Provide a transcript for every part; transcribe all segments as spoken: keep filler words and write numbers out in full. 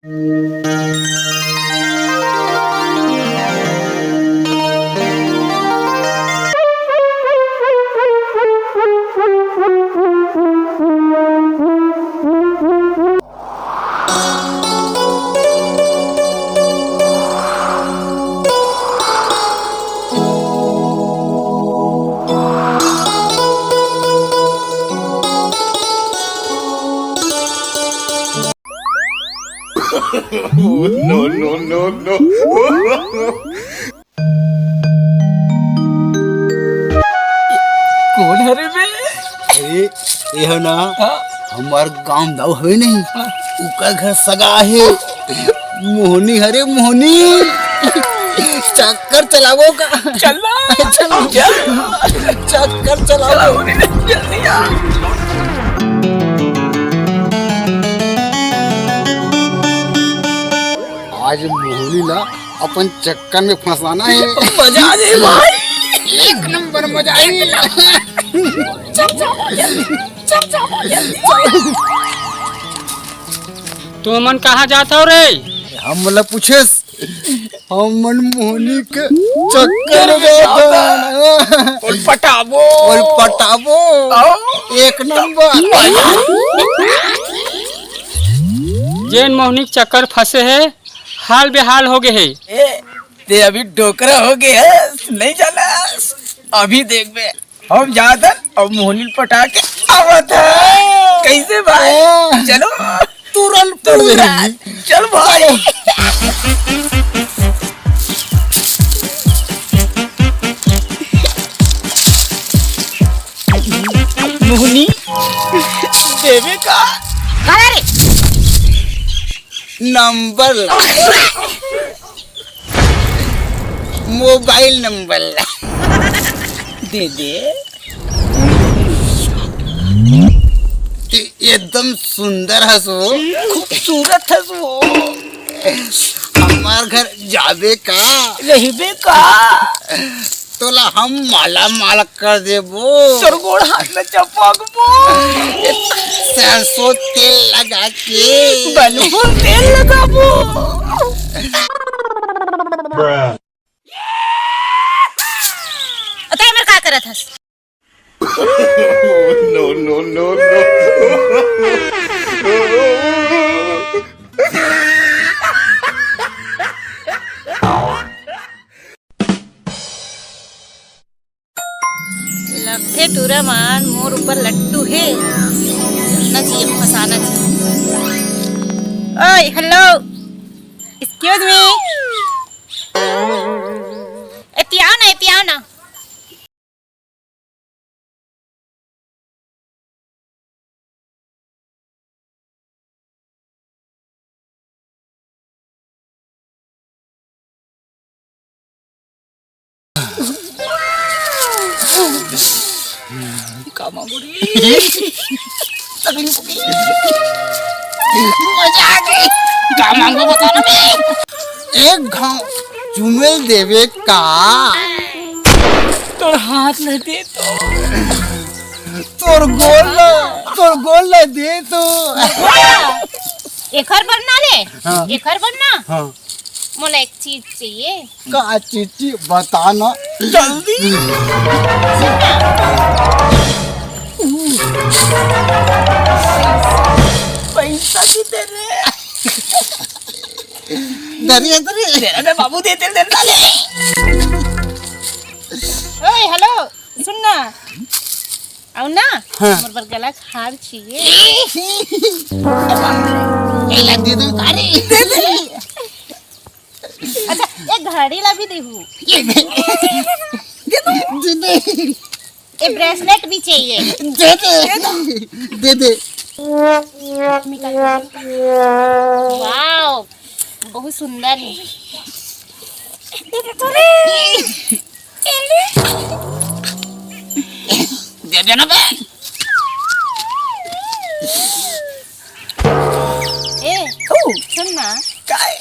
No, no, no, no। कोन हरे बे? अरे, ये हो ना, हाँ? हमार गांव दाऊ हवे नहीं, हाँ। उकर घर सगा हे, मोहनी हरे, मोहनी। चक्कर चलाबो का? चल ना। चलो। चल। चक्कर चलाबो। चलो, जल्दी आ। आज मोहनी ला अपन चक्कर में फंसाना हे। मजा आ जाए भाई। एक नंबर मजा आए। चल, चल, चल, चल, चल। तुमन कहाँ जात हो रे? हम मतलब पूछेस, हमन मोहनी के चक्कर में जात हन। और पटाबो। और पटाबो। आओ। एक नंबर। जेन मोहनी के चक्कर फंसे हे, हाल बेहाल हो गए हे। ए, ते अभी डोकरा हो गए है, नहीं जाना? अभी देख बे, हम जात हन अउ मोहनी ल पटा के आवत है। कैसे भाई? हाँ। चलो। तुरंत पड़ तुरंत। जाएगी। चल भाई। मोहनी, देवे का? अरे! नंबर ला। मोबाइल नंबर ला। दे दे। ते एकदम सुंदर हस वो। खूबसूरत हस वो। हमार घर जाबे का? रहिबे का? तोला हम माला माल कर देबो। तोर गोड़ हाथ में चपकबो। सरसों तेल लगा के। बनबो तेल लगाबो। अतः एमर का करत हस? No, no, no, no। लगथे टूरा मन मोर ऊपर लट्टू हे। ना चाहिए, फंसाना चाहिए। ओए, hello, excuse me। एती आओ ना, एती आओ ना। का मांगो रे? तकलीफ हो गई। मजा आ गई। का मांगो बता ना बे। एक घाव चुमेल देवे का? तोर हाथ न दे तो। तोर गोल ला, तोर गोल ला दे तो। एखर बर ना ले, हाँ। एखर बर ना। हाँ। मोला एक चीज चाहिए। का चीज? बता ना जल्दी। पैसा किधर है? धरिए, धरिए। तेरा ना बाबू दे, दे, दे, दे। ओए, hello। सुन ना, आऊ ना, हाँ। मोर बर गला के हार चाहिए। एला दे दो तारी। दे दे। अच्छा, एक घड़ी ला भी देहू। ये दे। दे दो। दे दे। ये bracelet भी चाहिए। दे दे। दे दे। Wow, बहुत सुंदर है। दे दे तो रे। दे देना बे। ए, ओ। सुन ना। काय?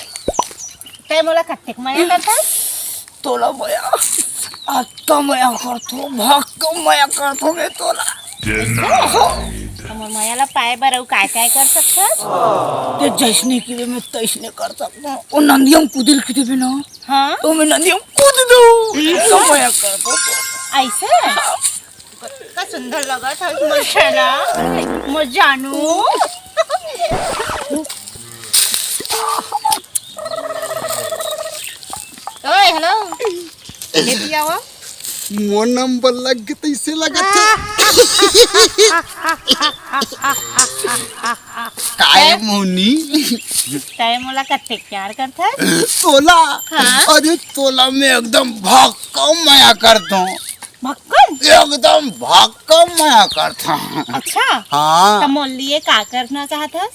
तै मोला कत्तेक मया करथस? तोला मया, अतका मया करथो, भक्क मया करथो मैं तोला। मोर मया ला पाए बर अउ काय काय कर सकथस? ते जइसने कहिबे मैं तइसने कर सकथों। ओ नंदिया म कूदे ल कहि देबे ना, हाँ? तो मैं नंदिया म कूद दूँ। तो मया कर दूँ। अइसे? का सुंदर लगत हस मोर छेना, मोर जानू। ओए, हेलो। लेती आवा। मोर नंबर लग गे तइसे लगत हे। काय मोहनी? तैं मोला कतेक प्यार करथस? तोला? हाँ। अरे तोला मैं एकदम भक्कम मया करथों। भक्कम? एकदम भक्कम मया करथों। अच्छा। हाँ। त मोर लिए का करना चाहथस?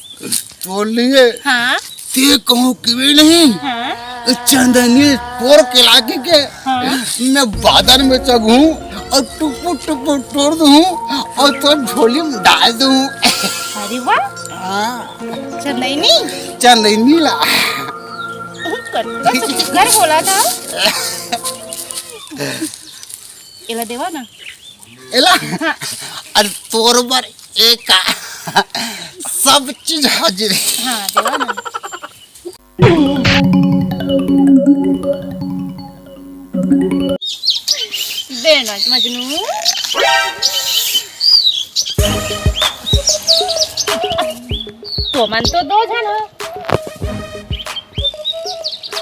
तोर लिए? हाँ। ते कहूँ कहिबे नहीं। हाँ। चंदनी तोर के लागी के हाँ। मैं बादर में चघूँ अउ टुपुर टुपुर टोर दूँ अउ तोर झोली में डाल दूँ। अरे वाह। हाँ। चंदैनी? चंदैनी ला। कतका सुघर बोलत हस। एला देवा ना। एला? हाँ। अरे तोर बर एका सब चीज हाजिर हे। हाँ, देवा ना। दे ना मजनू। तुमन तो दो झन हो।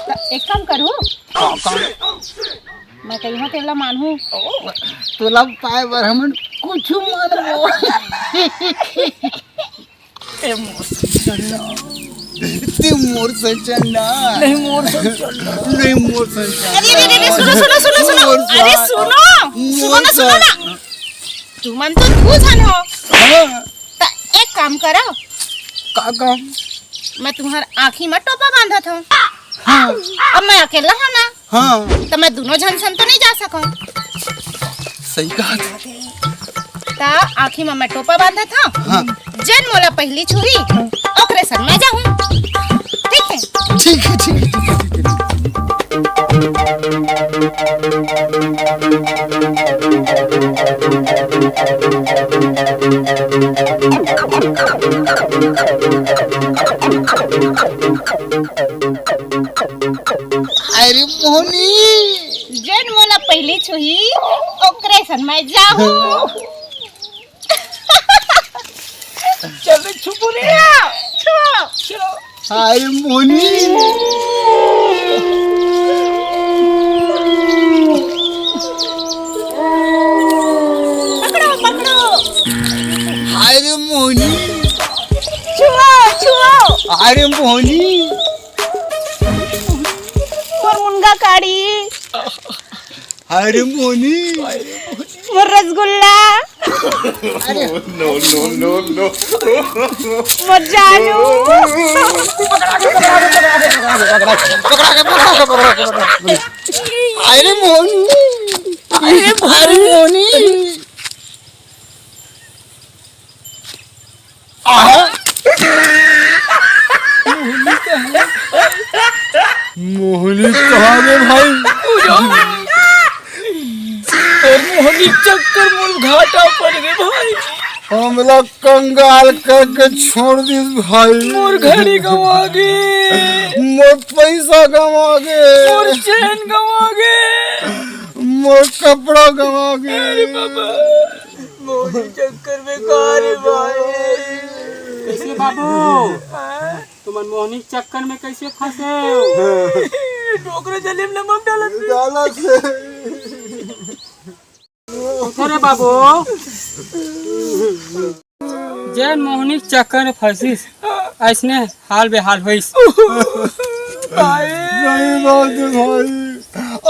त एक काम करूँ। हाँ, काम। मैं कहिहूँ तेला मानहूँ। तोला पाए बर हमन कुछु मानबो। ते मोर सजना। ते मोर सजना। नहीं मोर सजना। नहीं मोर सजना। अरे, अरे, अरे, सुनो, सुनो, सुनो, सुनो। मोर अरे, सा-, सुनो। सुनो मोर ना, सुनो सा-, ना। तुमन तो दू झन हो। हाँ। त एक काम करो। का काम? मैं तुम्हार आँखी में टोपा बांधत हूँ। हाँ। अब मैं अकेला हूँ ना। हाँ। त मैं दूनों झन संग तो नहीं जा सकूँ। सही कहा। त आँखी में मैं टोपा बांधत हूँ। हाँ। जेन मोला पहली छुही, ओकरे संग मैं जाहूँ। ठीक है? ठीक है, ठीक है, ठीक है, ठीक है। अरे मोहनी। जेन मोला पहली छुही, ओकरे संग मैं जाहूँ। चल रे, छुपू रे। छुओ, छुओ। अरे मोहनी। पकड़ो, पकड़ो। अरे मोहनी। छुओ, छुओ। अरे मोहनी। मोर मुनगा काड़ी। अरे मोहनी। मोर रसगुल्ला। अरे। No, no, no, no। मोर जानू। अरे मोहनी। अरे मोहनी। आहा। मोहनी कहाँ गे भाई? तोर मोहनी चक्कर मोर घाटा पड़ गे भाई। हमला कंगाल करके छोड़ दिस भाई। मोर घड़ी गंवा गे। मोर पैसा गंवा गे। मोर चैन गंवा गे। मोर कपड़ा गंवा गे। अरे बाबा। मोहनी चक्कर में का रे भाई? कैसे बाबू? तुमन मोहनी चक्कर में कैसे फंसे हो? डोकरा जलेब नमक डालत हे। डालत हे। अरे बाबू, जेन मोहनी चक्कर में फंसिस, अइसने हाल बेहाल होइस। भाई। सही बात है भाई,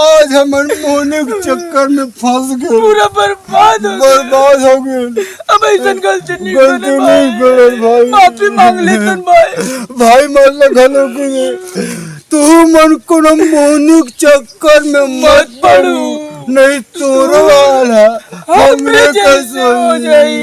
आज हमन मोहनी के चक्कर में फंस गए। पूरा बर्बाद हो गए। बर्बाद हो गए। अब अइसन गलती नहीं गलती करे नहीं भाई। करे भाई। माफी मांग लेथन भाई। भाई मान ला घलो के तुमन कोनो मोहनी के चक्कर में मत पड़ू, नहीं तोरो हाल हमरे जैसे हो जाई।